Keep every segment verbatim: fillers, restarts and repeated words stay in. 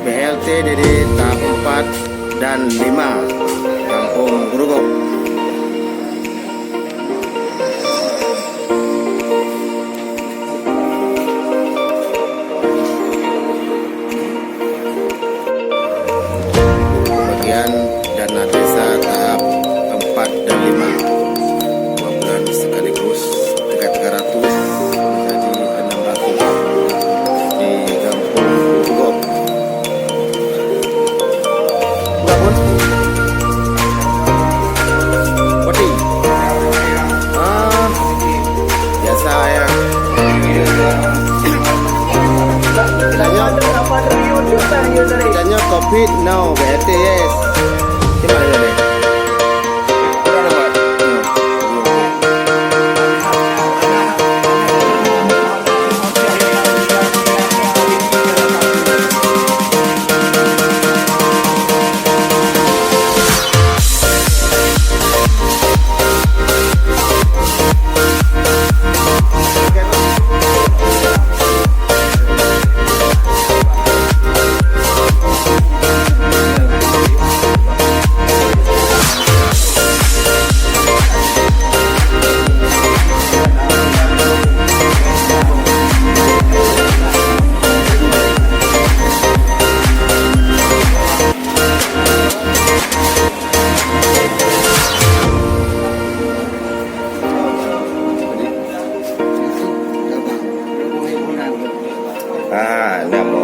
B L T D D tahap empat dan lima, Kampung Gurugok. Bagian dana desa tahap empat dan lima, dua bulan sekaligus, tingkat tiga ratus menjadi enam ratus di Kampung Gurugok. Berapa? Poti. Ah, biasa ya. Tanya, tanya covid now, B L T S. Di mana ni? Ah, nama.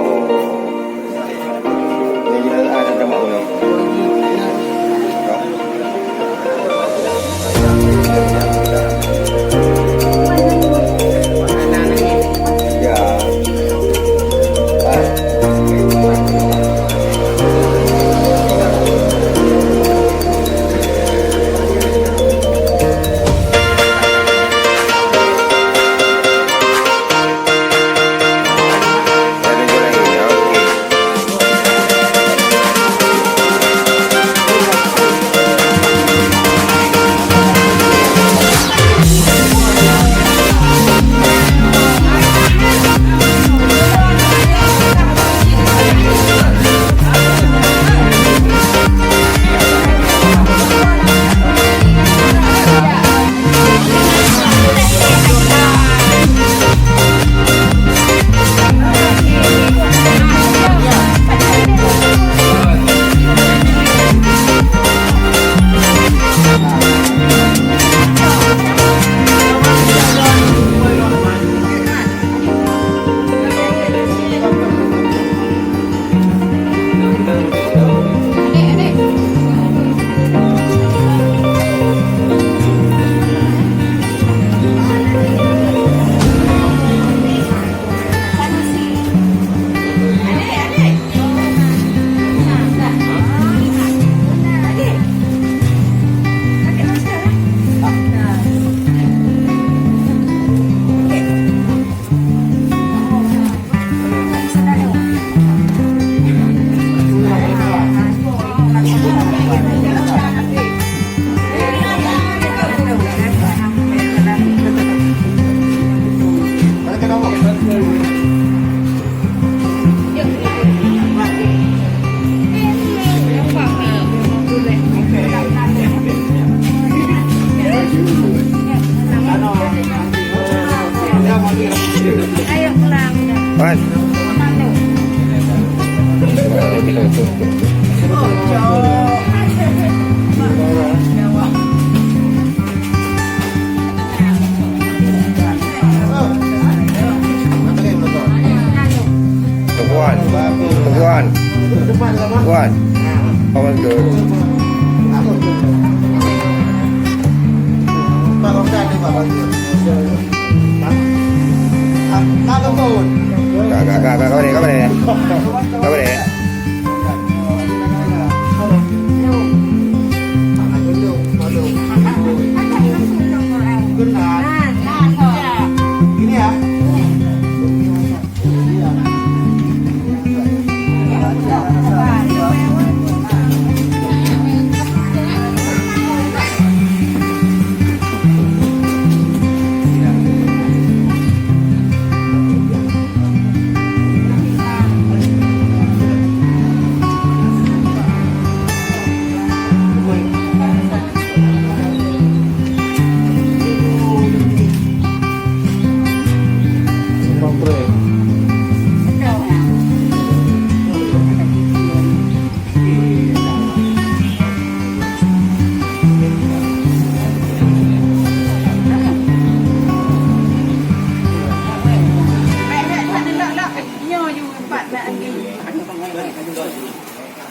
Tuan, tuan, tuan. Apa tu? Kak, kak, kak, kak, kau ni, kau ni. Kau ni.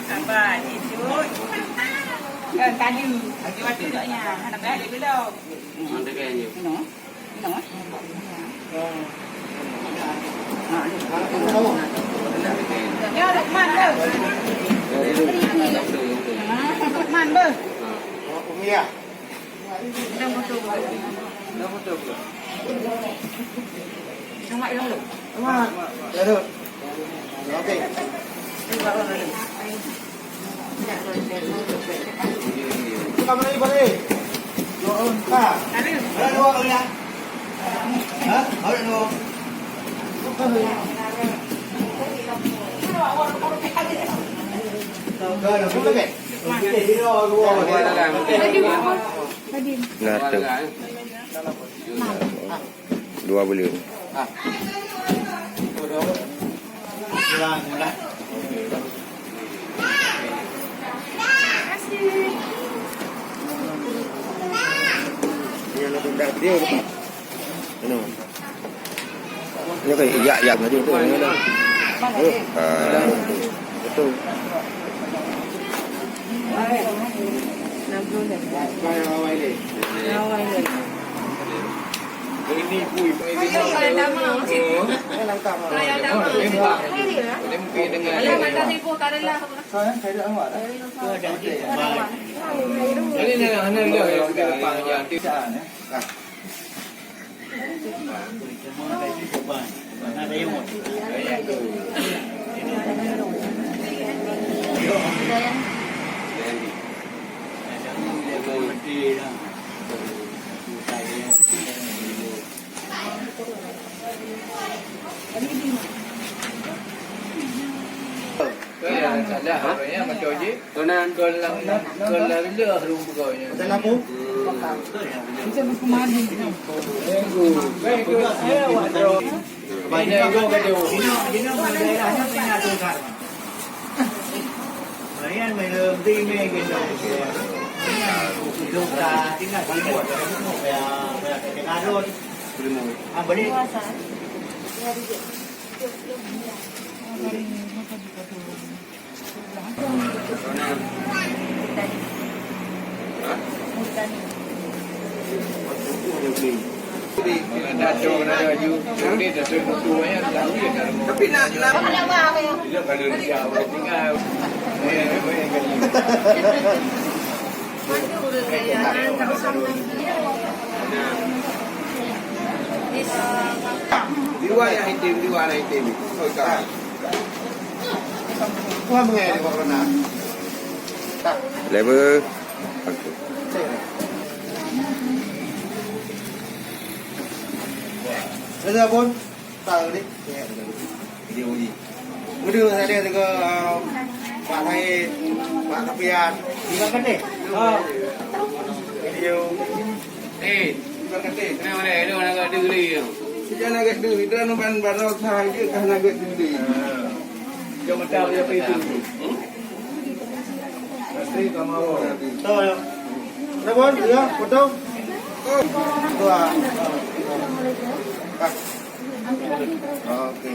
Sabar, Cik Cut. Eh, tadi. Lewat tu dah nya. Hana payah dia belum. Mana dia kan je? Inoe. Inoe. Ya, Lukman tu. Ha, Lukman tu. Dah foto. Dah foto. Selamat ya, Luk. Selamat. Ya, Luk. Okey. Kamu lagi balik. Dua orang tak? Ada dua kali ya? Hah? Ada dua. Dah, dah, dah, dah. Nah, tu. Dua buleuen. Ini kan yak-yak tadi tu. Ah, betul. Salah, ha? Tunan. Tapi nak, nak. Di luar yang hitam, di luar yang hitam. Oh, tak. Wah, mengai di corona. Tak. Level. Okey. Sudah pun. Tahu ni. Video ni. Video saya tengok, uh, Pak Said, Pak Safian. Terima kasih. Oh. Video. Eh, terima kasih. Kenapa dia? Dia nak agak diri tu. Sejak nak agak diri, dia nak ban barosa je, kan nak agak diri. Jom macam dia apa itu. Hmm? Asli sama awak. Tahu ya? Kenapa? Ya, foto. Tuh, ah. Ah. Oke.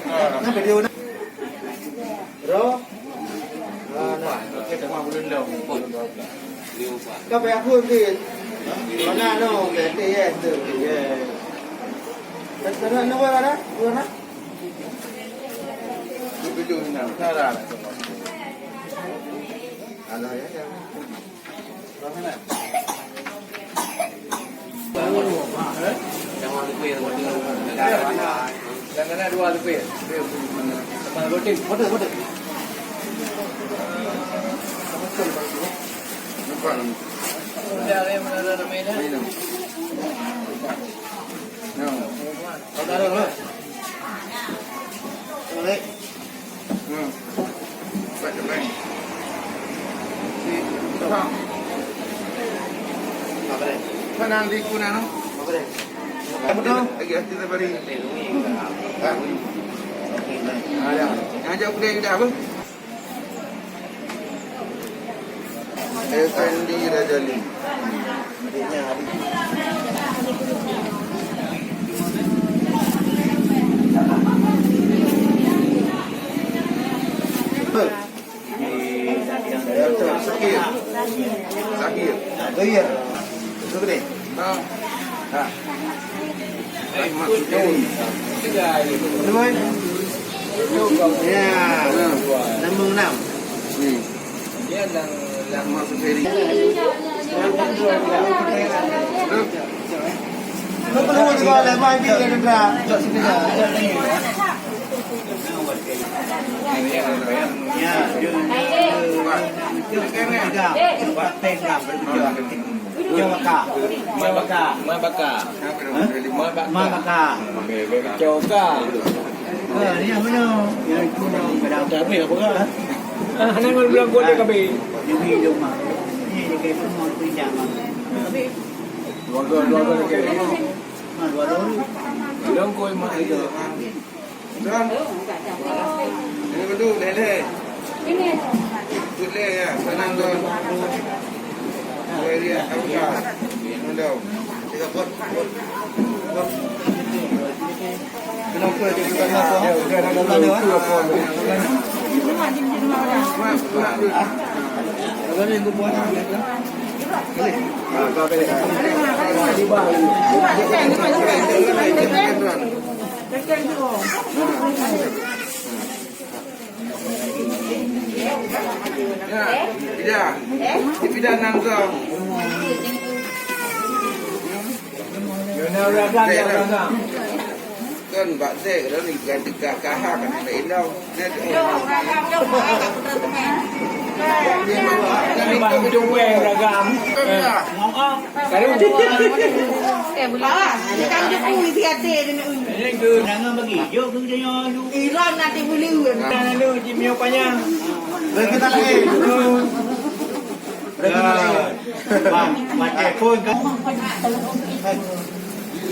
Nah, video ni. Bro. Ah, nah. Kau payah pun, Din. Mana no? Berarti yes tu. Yes. Terus, terus, mana, mana? Mana? Video ni nah. Salah. Alah, ya, ya. Hmm. Baik, baik. Si Tuhan. Mana di kuna no? Apa tu? Lagi hati tak bari. Ah. Ada. Yang ajak udah kita apa? Effendi Rajali. Adiknya, adik. Zahir. Zahir. Betul tak? Ha. Ha. Rahmat Hussein. Betul kan? Ya. Nombor enam. Hmm. Rahmat Hussein. Ma baka. Ma baka. Ma baka. Ma baka. Coka. Ha, ni yang mana? Yang itu yang kadang. Tapi apa kan? Ah, hana ngon bilang kuat dia kabeh. Jadi dia mah. Ni dia kayak semua pindah mah. Tapi dua ga, dua ga dia kayak. Mah dua ga. Bilang kau mah itu. Don. Ini betul, lele. Ini. Betul ya, sana don. Dua dia, kamu kah? Ini don. Tiga pot, pot, pot. Kenapa dia bukan apa? Ya, udah, dah, dah, dah, dah. Apa ni yang kau buat? Ah, kau balik. Ya, tidak. Tidak nangkong. Kan bak zek dah ni, kan tegah kahak, kan tak inong. Zek. Kan itu beragam. Kan itu. Eh, bulan. Jangan bagi. Jok ke dia nyoe. Iran nanti bulu. Lalu di Mio Panyang. Bagi tak lagi. Bagi tak lagi. Bang, macam pun kan.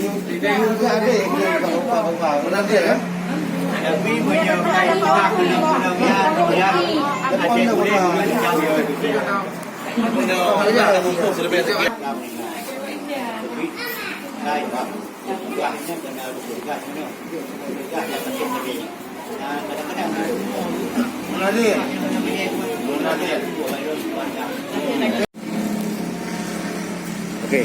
Tapi menyebabkan aku nak menang ya, ya. Ada boleh menang ya. Okey.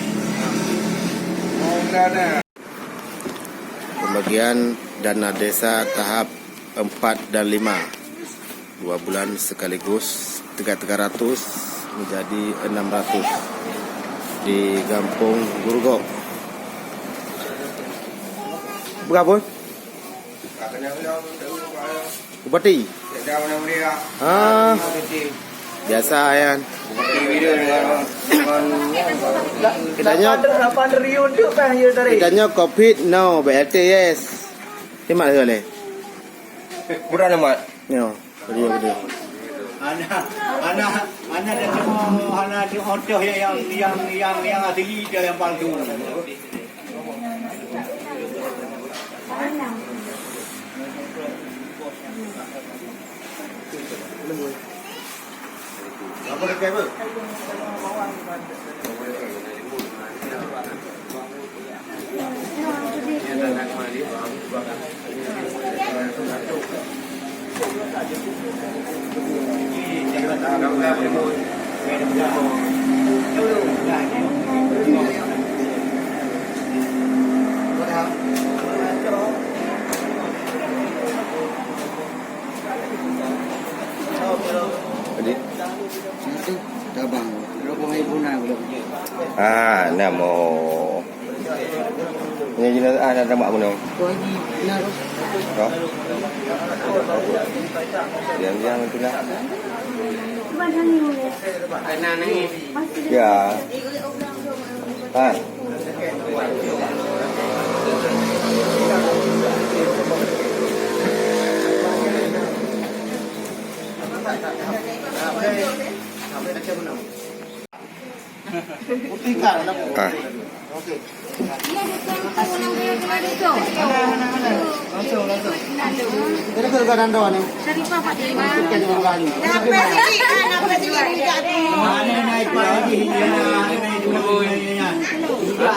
Pembagian dana desa tahap empat dan lima. Dua bulan sekaligus, tiga, tiga ratus menjadi enam ratus di Gampong Gurugok. Berapa? Bupati? Ah, biasa, Yan. Kita nyoe, kita nyoe covid, no, B L T, yes. Terima kasih, Leh. Murah amat. Nyoe. Video, video. Hana, hana, hana ada tengok, hana ada otoh yang, yang, yang, yang, yang asli dan yang palsu. Apa dekat apa? Jadi? Satu, tabang. Berapa ribu nak belum? Ah, nama. Ini jenis, ah, ada mak bunuh. Kau Haji, benar. Kau? Diam-diam itulah. Kena nangis. Ya. Ah. Ah. Okey. Langsung, langsung. Kita ke Ganando ni. Syarifah Fatimah. Kita ke Ganando. Mana naik pagi ni? Oh,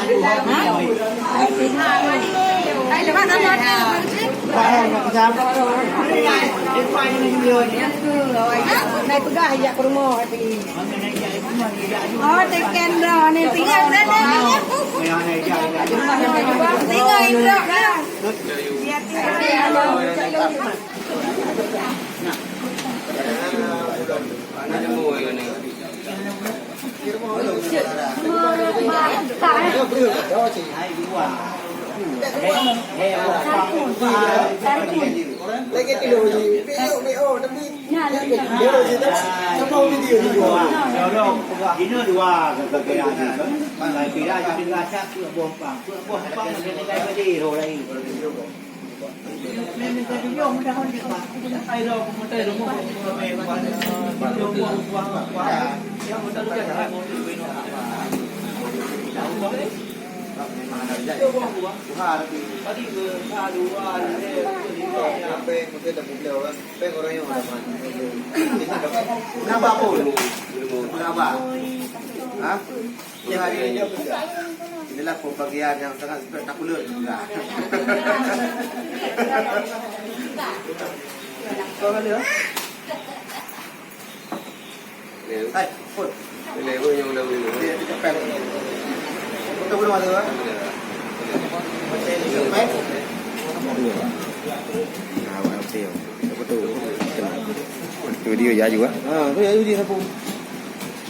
teken dah ni, tinggal dah ni. Tinggal Indra dah. Kenapa pun? Kenapa? Hah? Inilah pembagian yang sangat spektakuler juga. Hai, pun. Dia, dia kepel. Betul, betul, betul, kan? Macam ni, kepel. Nah, awak betul. Betul. Tu dia jaju, ah. Ha, tu jaju dia sapu.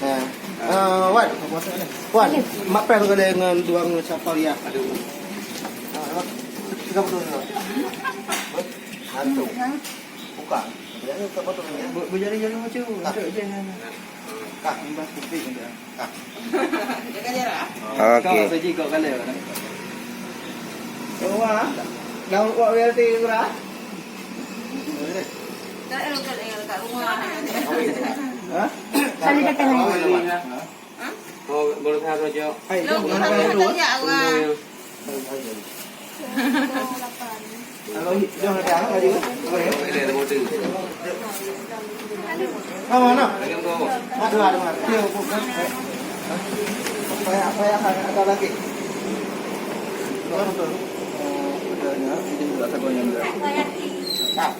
Ha. Ah, Wan. Wan, mak pèng keu lé ngon dua ngon siapa ya? Aduh. Ha, tiga puluh dua. Satu. Buka. Jangan tak potong ya. Bu-, bujari-jari macam tu. Tak. Untuk je. Tak. Imbas kupi je. Tak. Jaga jarak. Okey. Kau saja kau kala. Wah. Daun kuat W L T murah. Tak ada kat, kat rumah. Ha? Kali datang lagi. Ha? Oh, baru satu je. Hai, lo, jom, bukan jom, satu jom. Ya Allah. Kalau hi-, jom ada apa dia? Ada, ada motor. Nama, nama? Ada, ada. Dia apa, apa? Apa yang, apa yang ada lagi? Betul, betul. Oh, udah, ya. Ini juga satu yang udah. Ah.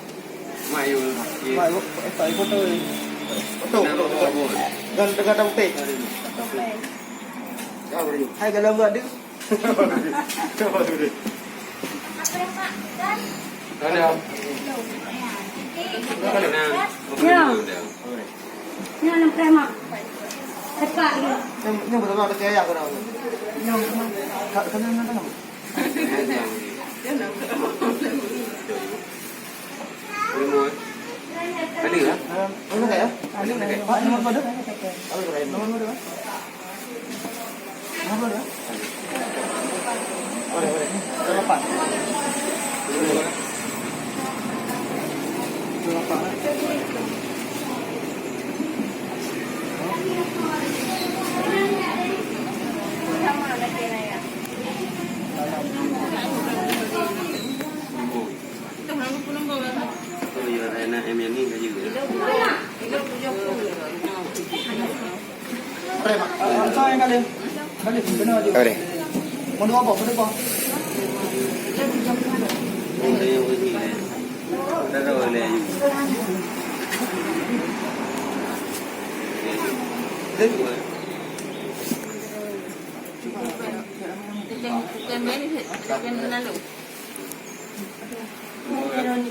Mak, yuk. Mak, yuk. Eh, tak ikut tu. Betul, betul, betul. Dan dengan daun teh. Hai, dalam buat dia. Ada. Ya. Ya, nak preman. Cepat dia. Ni, ni betul ada kayak aku dah. Ya. Kat sana, sana, sana. Ada, eh? Ada, eh? Pak, nombor berapa? Nombor berapa? Nombor berapa? Boleh, boleh. Berapa? Berapa? Boleh.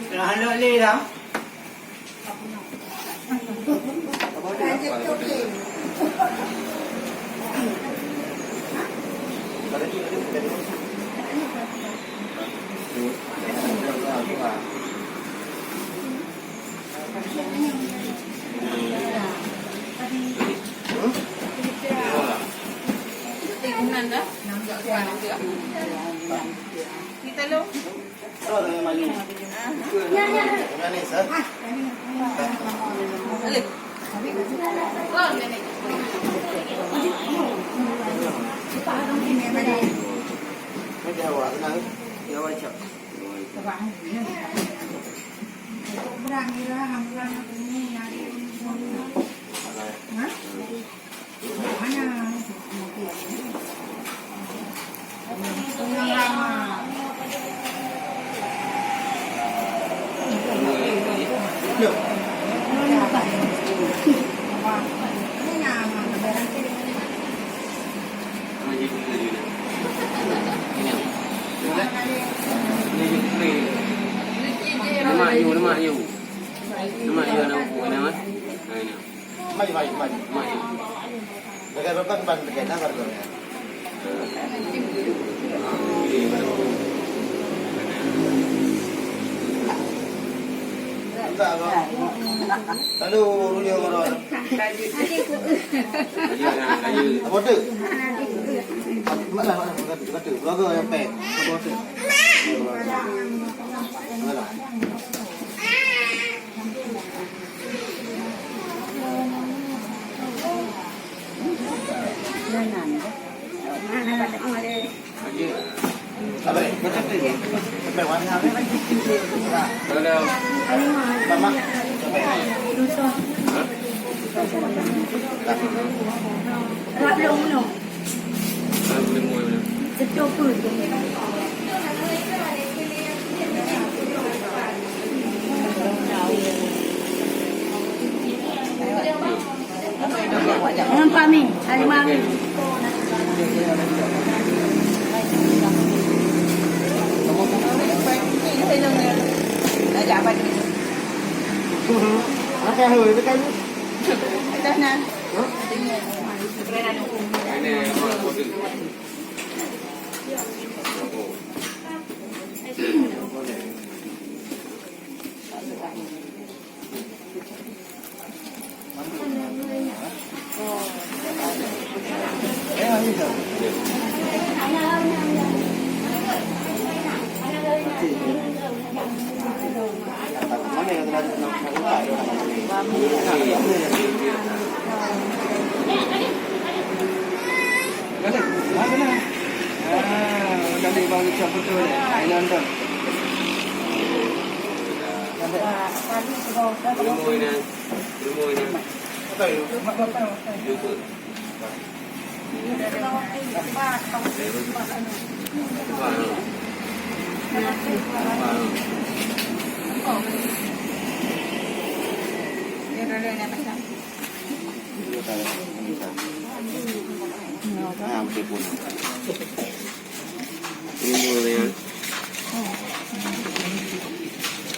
Dah halal lé dah. Kita lo. Lemak you, lemak you. Lemak you aneuk buku, aneuk, eh? Aneuk. Mai, mai, mai, mai. Dekat depan ban dekat na baru. Lalu ruyo ngoro. Apa tu? Mana, mana, kata, kata, keluarga yang pek. Apa tu? Mana? Ngon Pak Min, Halimah Min. Ada apa tu? Ada apa tu? Ada apa tu?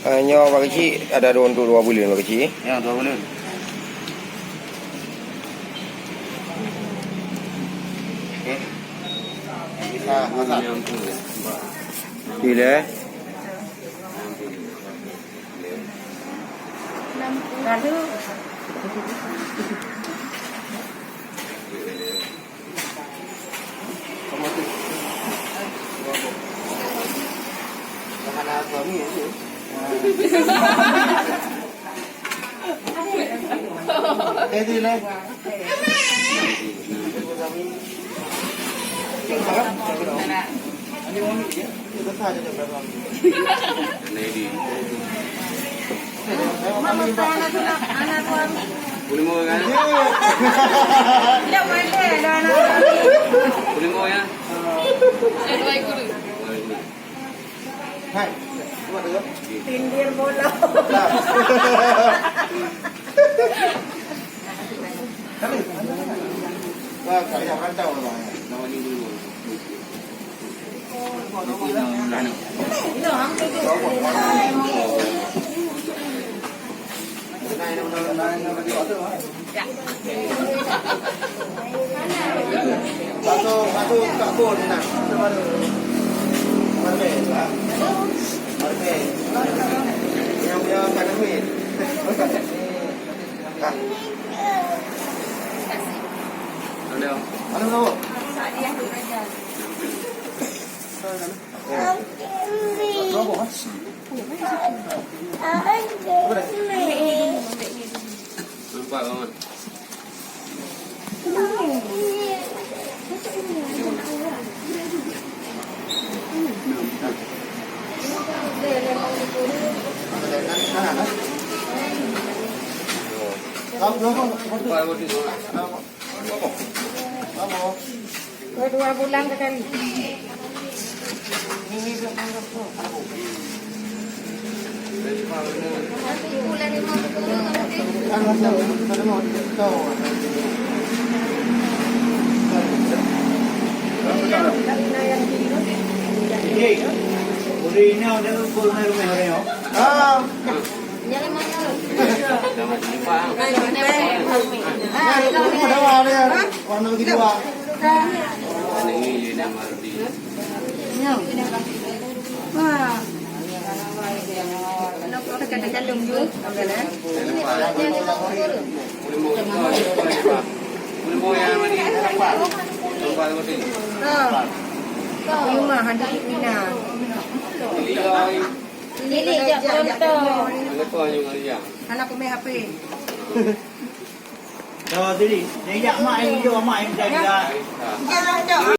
Ah, nyoe Pak Keuchik ada dua, untuk dua buleuen, Pak Keuchik. Ya, dua buleuen. Okey. Bisa masak. Bila? Lalu. Hai, buat dulu. Sindir bola. Nah. Kami, kami, kami. Wah, kami nak rantau lah. Nama ni dulu. Satu, satu kabur ni nak. Marbe, Marbe. Yang punya kan duit. Halo. Halo, halo. Nampak, Bang? Nampak, Bang? Kedua bulan sekali. Ah. Ini jak contoh. Anak umi H P. Tahu sini, dia yak mak yang hijau, mak yang muda juga.